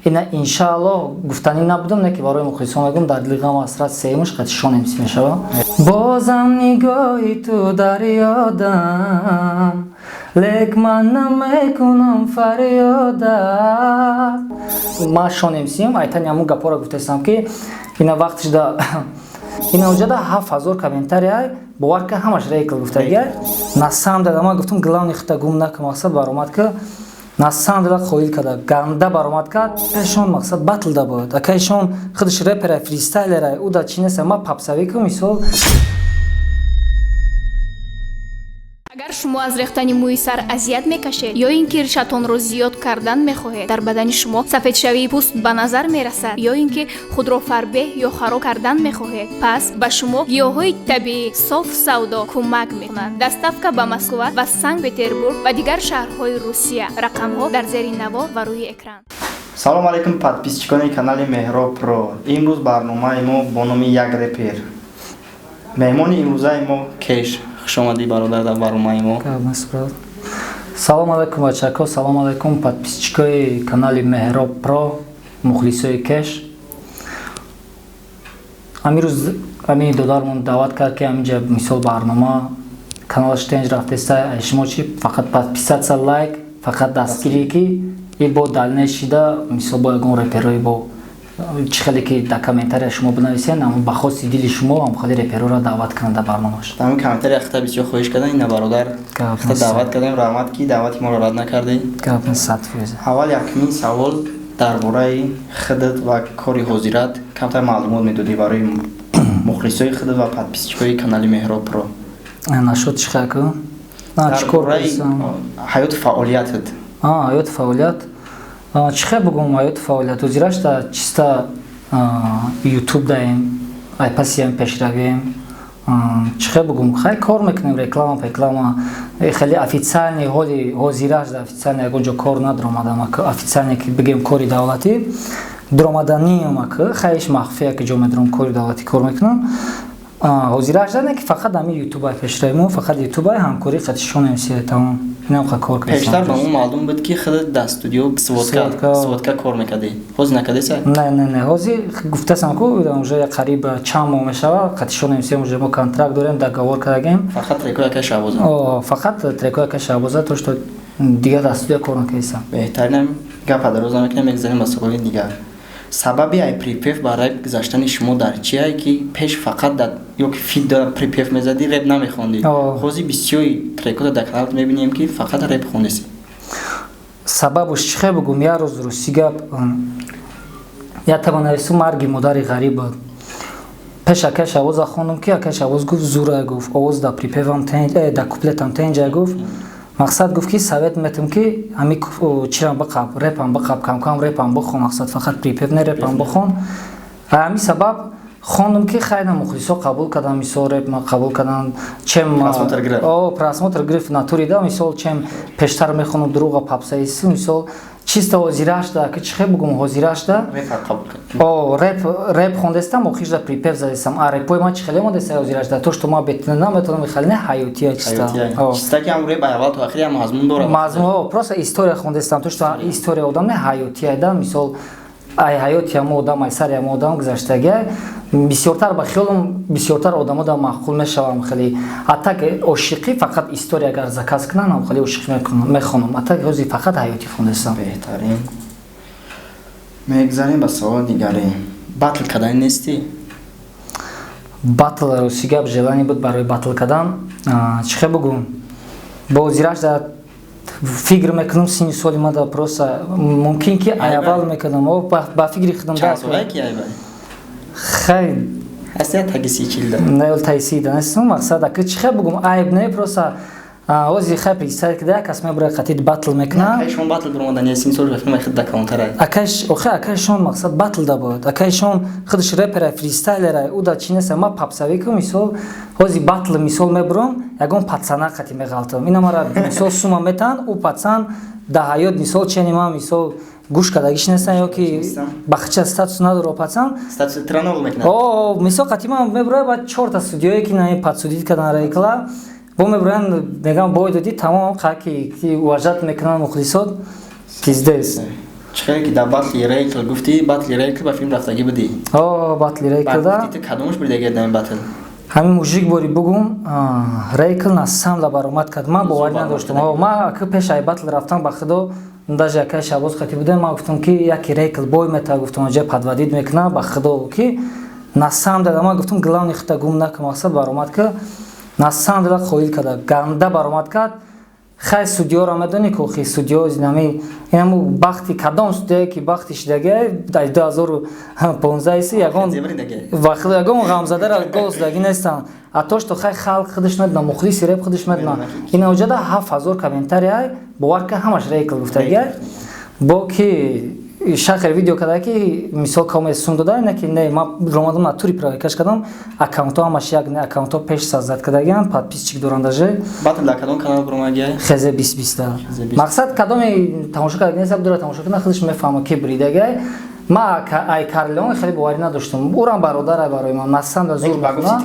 Ина, иншааллоҳ, гуфтанӣ набудам, не ки барои мухлисон мегӯм, дар дили ғам ҳасрат сеюмаш қати Шон МС мешава. Бозам нигоҳи ту дар ёдам, лек ман намекунам фарёдат. Ман Шон МСм, айтани ҳамун гапҳоро гуфтаистам, ки ина вақтш да ина уҷада 7000 комментария, бовар ка, ҳамаш рейкл гуфтагия. На самом деле ман гуфтам, главный хита гум накун, мақсад баромад ка, на самом деле қоил карда, ганда баромад кард. Шон мақсад батл да буд, акайшон худаш репера, фристайлера, ӯ да чи неста, ман попсовик у, мисол. Агар шумо аз рехтани мӯи сар азият мекашед ё ин ки ришатонро зиёд кардан мехоҳед, дар бадани шумо сафедшавии пӯст ба назар мерасад ё ин ки худро фарбеҳ ё хароб кардан мехоҳед, пас ба шумо гиёҳҳои табиӣ Соф Савдо кӯмак мекунад. Доставка ба Москва ва Санкт Петербург ва дигар шаҳрҳои Русия. Рақамҳо дар зери навор ва рӯи экран. Салом алейкум, подписчикони канали Меҳроб Про. Имрӯз барномаи мо бо номи «Як репер». Меҳмони имрӯзаи мо Кеш. Хушомадӣ, бародар, дар барномаи мо. Салом алейкум, бачако, салом алейкум, подписчикои канали Меҳроб Про, мухлисои Кеш. Амирӯз ами додармон даъват кард, ки аминҷа, мисол, барнома каналаш тенҷ рафтеста. Шумо чи, фақат подписаться, лайк, фақат дастгирӣ, ки и бо дальнейший да, мисол, бо ягон реперои, бо чӣ хеле ки дар комментария шумо бинависен, ам ба хости дили шумо ам хеле репероро даъват кунанд дар барномаш. Ҳамин комментария хита бисёр хоҳиш кардан, ина бародар хита даъват кардем. Раҳмат, ки даъвати моро рад накардӣ. Гап 100%. Аввал якумин савол: дар бораи худат ва кори ҳозират камтар маълумот медодӣ барои мухлисои худат ва подписчикои канали Меҳроб Про. Нашуд, чӣ хаку? Чӣ кор, ҳаёту фаъолиятат. Ҳаёту фаъолият, чӣ хел бугум, ҳаёту фаъолият ҳозирашта чиста Ютуб даем, айпасиям пешравием. Чӣ хел бугум, хай, кор мекунем, реклама, реклама хеле официальный. Ҳоли ҳозираш официально ягон ҷо кор надромадам, официально ки бигем, кори давлатӣ дуромаданиам, ак хайш махфия, ки ҷо медурам, кори давлатӣ кор мекунам. Ҳозираш не, ки фақат ҳами ютубай пешравимо, фақат ютубай, ҳамкорӣ қатишон МС, тамом, инам ха кор. Пештар ба мо маълум буд, ки худат дар студио сводка кор мекардӣ. Ҳозир накардеса? Не, не, не, ҳозир гуфтасам ку, уже қариб чанд моҳ мешава, қатишон МС уже мо контракт дорем, договор кардагем. Фақат трекои ака Шаҳбоза? Фақат трекои ака Шаҳбоза, то что дигар дар студия кор накардисам. Беҳтаринам. Гапа дароз намекунем, мегзарем ба саволи дигар. Сабаби ай припев ба реп гузаштани шумо дар чие, ки пеш фақат дар ё ки фит припев мезадӣ, реп намехондӣ? Ҳозир бисёри трекота дар каналат мебинем, ки фақат реп хондеси. Сабабуш чӣ хел бугум, як рӯз, рости гап, як таба навису, марги модари ғариб буд. Пеш акай Шавоза хондум, ки акай Шавоз гуфт: «Зура», гуфт, «овоз да припевам, да куплетам тенҷа», гуфт. Мақсад, гуфт, ки совет метам, ки ҳами чирам биқаб, репам биқаб, камкам репам бихон, мақсад, фақат припев не, репам бихон. Ҳами сабаб хондум, ки хайна, мухлисо қабул кардам, мисол, реп қабул кардам, чем просмотр гирифт натурида, мисол, чем пештар мехонум дурӯға попсаису, мисол, чисто ҳозирашда, ки чӣ хел бугум, ҳозирашда реп, реп хондестам, охирда припев задестам. А репои ман чӣ хеле мондеста ҳозирашда, то что ман бетина наметавонам, хеле не, ҳаётия чиста. Чиста ки ҳам реп аввал то охир ҳам мазмун дорад. Мазмун, просто история хондестам, то что история одам не, ҳаётия да, мисол, ай ҳаёти ҳамо одам, ай сари ҳамо одам гузаштагия. Бисёртар ба хиёлам, бисёртар одамо да маъқул мешавам хеле. А так ошиқӣ, фақат история агар заказ кунам, хеле ошиқӣ мехонам. А так ҳозир фақат ҳаётӣ хондастам. Беҳтарин. Мегзарем ба саволи дигаре. Батл кардани нестӣ? Батл, рости гап, желание буд барои батл кардан. Чӣ хел бугум, бо зираш да фикр мекунам, синни соли мада просто мумкин ки аввал мекардам, ба фикри худам. Хай. Ҳаст таги 30-40-да? Не, таги 30-да нестам. Мақсад, аки чӣ хел бугум, айб не, просто ози хай, представь, ки як кас мебурад, қатид батл мекунад. Акайшон батл биромада не, син сол рафтам, худ да каунтара. Акайш, охе, акайшон мақсад батл да буд, акайшон худаш репера, фристайлера, ӯ да чи неста, ма попсовик у, мисол, ҳози батл, мисол, мебурам, ягон пацана қати меғалтам, ина мара, мисол, сума метан, ӯ пацан да ҳаёт, мисол, чени ма, мисол, гӯш кардагиш нестан ё ки бахча статус надоро пацан. Статус транол мекунад. О, мисол, қати ман мебурам, баъд чорта студиое ки на подсудить кардан рекла бо мебуранд, мегам: «Бой додӣ, тамом», ки уважать мекунанд мухлисот, пиздец. Чӣ ки дар батли Рейкл гуфтӣ, батли Рейкл ба филм рафтагӣ будӣ? О, батли Рейкл да. Гуфтӣ, ту кадомаш буридагӣ дар ин батл? Ҳамин мужик бори бугум, Рейкл на самла баромад кард. Ман боварӣ надоштам. Ман ака пеш ай батл рафтам, ба худо, даже акай Шабоз хати будем, ман гуфтам, ки яки Рейкл бой мета, гуфтам, аҷа подводить мекуна, ба худо, ки на самом деле ман гуфтам, главный хита гум накун, мақсад баромад ка, на самом деле хоил карда, ганда баромад кард. Хай, судьёро медонӣ ку, хи судьё нами инаму бахти кадом судьяе ки бахти шидагия дар 2015 ягон вақт ягон ғамзадара голос дагӣ нестанд. А то что хай, халқ худаш медона, мухлиси реп худаш медона. Ина оҷада 7000 комментария, бовар ка, ҳамаш Рейкл гуфтагия, бо ки шахер видео карда, ки мисол коме сум дода, ина ки не, ман ромадам на тури проверкаш кардам, аккаунтҳо ҳамаш як не, аккаунтҳо пеш создать кардагиам, подписчик доранд даже. Батл дар кадом канал буромагия? Хезе 2020. Мақсад, кадоми тамошо карда нест, дура тамошо кунад, худаш мефаҳма, ки бридагай. Ма ай Карлеон хеле боварӣ надоштам, урам бародарай барои ман, насанда зур.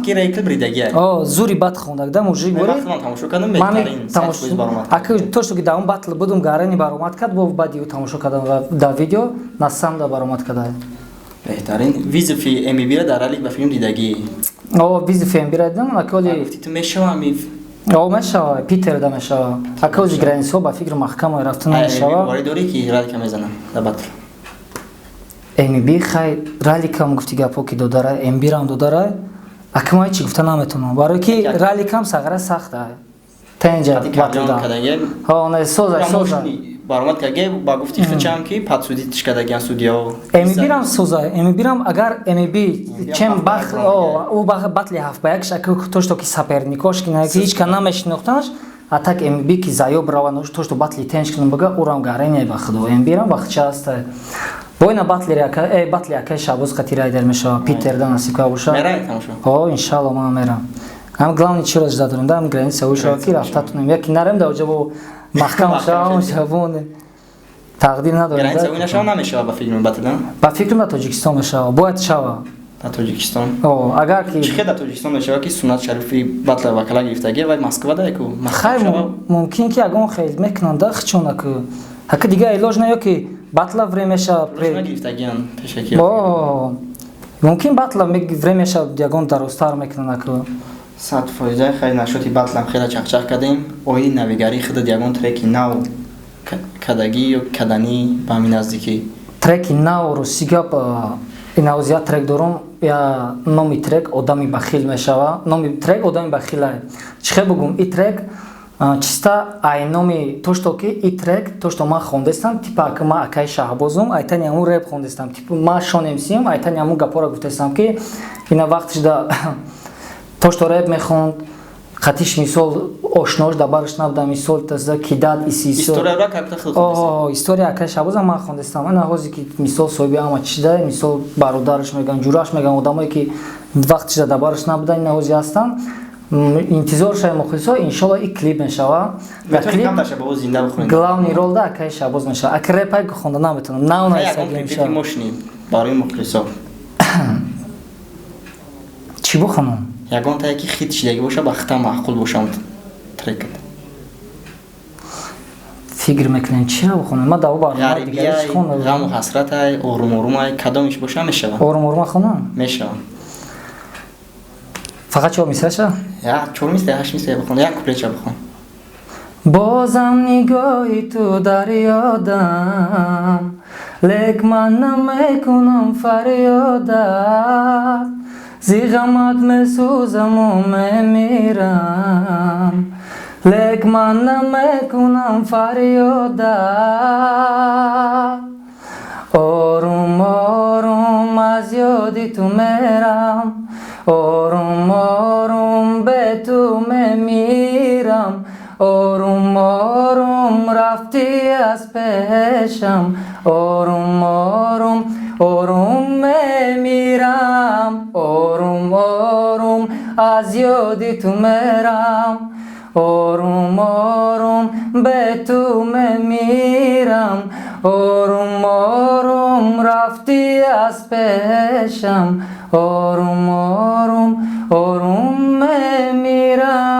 Ки Рейкл бридагия? О, зури бад хондак да мужик бори. Тамошо кардам, беҳтарин. Ака то что ки дар он батл будум, гарани баромад кард, бо баъди ӯ тамошо кардам дар видео, насанда баромад карда. Беҳтарин. Вызови МБ дар ралик ба филм дидагӣ? О, вызови МБ дидам, аколи. Гуфти, ту мешавам? О, мешава, Питерда мешава. Акози границаҳо ба фикр маҳкам рафта намешава. Боварӣ дорӣ, ки ралика мезанам дар батл? МБ хай, раликам гуфти гапо ки додара, МБрам додара, ака ма ҳечи гуфта наметавонам, барое ки раликам сағара сахта тенҷа. Соза баромад кардаге, ба гуфти хичам, ки подсудитиш кардагиан судьяо. МБрам соза, МБрам агар МБ чем бах ӯ батли ҳафт ба якш, ака то что ки соперникош ки ҳеч ка намешинохтанаш, а так МБ ки заёб рава, то что батли тенҷ кунам, бага урам гарене, ба худо, МБрам вақтча аста. Бойна батли ака, батли акай Шабоз қати райдер мешава, Питер да насиб ка боша. Мерай тамошо? О, иншалло, ман мерам. Ҳам главный чиро жда дорем да, ҳам граница ушава, ки рафта тунем, яки нарем да оҷа бо маҳкам шавам, шабоне. Тақдир надорем. Граница ӯ нашава, намешава, ба филми батл? Ба фикрам, дар Тоҷикистон мешава, бояд шава. Дар Тоҷикистон? О, агар ки Чӣ хел дар Тоҷикистон мешава, ки Сунат Шарифи батла вакала гирифтагӣ вай Москва да яку? Хай, мумкин ки ягон хел мекунанд да хичонаку. Ҳака дига илоҷ на, ё ки батла времяша гирифтагиан пешаки. О, мумкин батла времяша ягон дарозтар мекунанд аку. 100%. Хай, нашоти батлам хеле чақчақ кардем. Оиди навигарии худат, ягон треки нав кадагӣ ё каданӣ ба ҳамин наздикӣ? Треки нав, рости гап, инавоз як трек дорум, я номи трек «Одами бахил» мешава. Номи трек «Одами бахила». Чӣ хел бугум, и трек чиста ай номи то что ки и трек, то что ман хондестам, типа ака ман акаи Шаҳбозум, айтани ҳамун реп хондестам, типа ман шонемсием, айтани ҳамун гапҳоро гуфтестам, ки ина вақтиш да то что реп мехонд, қатиш мисол ошнош да бараш набуда, мисол таза кидат история акаи Шаҳбозам ман хондестам. Ана ҳозе ки мисол соҳиби ҳама чида, мисол бародараш меган, ҷураш меган, одамое ки вақтиш да бараш набуда, ина ҳозе ҳастанд, интизор шавем, мухлисо, иншолло и клип мешава. Главный роль да акаи Шаҳбоз мешава. Ака репай хонда наметавонам, барои мухлисо. Чӣ бихонам? Ягон тае ки хит шидагӣ боша, ба хита маъқул бошам трекат. Фикр мекунем, чиро бихонем? Ман даво барнома дигариш хондам. Ғаму ҳасратай, орум орумай, кадомиш боша, мешава. Орум орума хонам? Мешава. Фақат чор мисраша? Я чор мисра, ҳашт мисра бихон, як куплетча бихон. Бозам нигоҳи ту дар ёдам, лек ман намекунам фарёдат. Зи ғамат месӯзаму мемирам, лек ман намекунам фарёдат. Орум орум аз ёди ту мерам, орум орум бе ту мемирам. Орум орум рафтӣ аз пешам, орум орум орум мемирам. Орум орум аз ёди ту мерам, орум орум бе ту мемирам. Орум орум рафтӣ аз пешам, орум орум орум мемирам.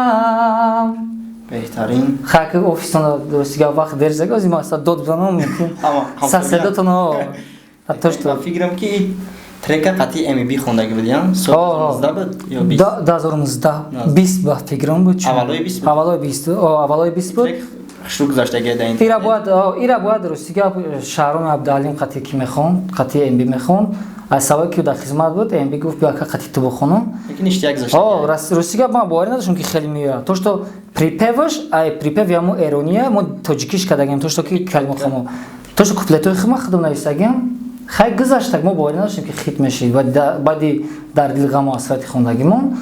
Беҳтарин. Беҳтарин. Хаки офисона, рости гап, вақт дер зага, ози ма дод бизанам, мумкин садотон то что. Фикрам, ки трека қати МБ хондаги будиям, соли 19 буд ё 20? 2019, 20 ба фикрам буд. Аввалои 20 буд. Аввалои 20, аввалои 20 буд. Хушрӯ гузаштаги дар. Ира бояд, рости гап, Шаҳроми Абдуалим қати ки мехонд, қати МБ мехонд. Аз сабаби ки дар хизмат буд, МБ гуфт: «Биё, ака, қати ту бихонам». Рости гап, ман боварӣ надоштам, ки хеле меояд. То что припеваш ай припев ямо эрония, мо тоҷикиш кардагем, то что ки калимахамо, то что куплетои хума худам нависагем. Хай, гузаштак, мо боварӣ надоштем, ки хит мешид. Баъди «Дар дил ғаму ҳасрати» хондагимон.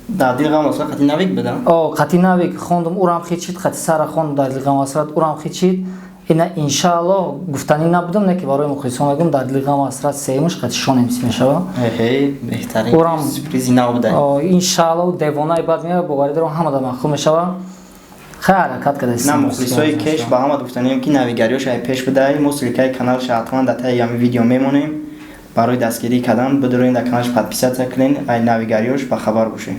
«Дар дил ғаму ҳасрат» қати Навик буда. О, қати Навик хондум, урам хит шид. Қати Сара хондум «Дар дил ғаму ҳасрат», урам хит шид. Ина, иншааллоҳ, гуфтанӣ набудам, не ки барои мухлисон мегӯм: «Дар дили ғаму ҳасрат» сеюмаш қати Шон МС мешава. Беҳтарин сюрпризи нав буда. Иншааллоҳ, девонаи бад меояд, боварӣ дорам, ҳамада маъқул мешава. Хай, ҳаракат карда. На, мухлисои кеш, ба ҳама гуфтанем, ки навигариёш ай пеш будай. Мо ссылкаи каналша ҳатман дар таи ҳами видео мемонем. Барои дастгирӣ кардан бидурен, дар каналш подписаться кунен, ай навигариёш ба хабар бошен.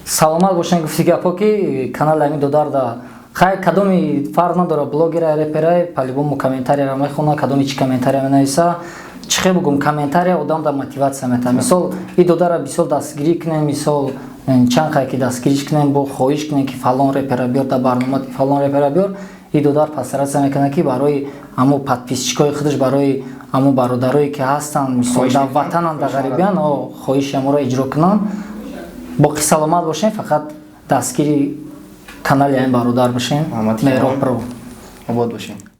Саломат бошен. Гуфти гапо, ки канали ҳамин додарда, хай, кадоми фарқ надора, блогера, репера, по-любому комментарияро мехона, кадоми чӣ комментария менависа. Чӣ хел бугум, комментария одам да мотиватсия метаҳад. Мисол, и додара бисёр дастгирӣ кунем, мисол, чанд қай ки дастгириш кунем, бо хоҳиш кунем, ки фалон репера биёр дар барнома, фалон репера биёр. И додар постараться мекунад, ки барои ҳамо подписчикои худаш, барои ҳамо бародарое ки ҳастанд, мисол, дар ватананд, дар ғарибиян, хоҳиши ҳаморо иҷро кунанд. Боқӣ саломат бошем, фақат дастгири канали ҳамин бародар бошем, Меҳроб Про. Обод бошем.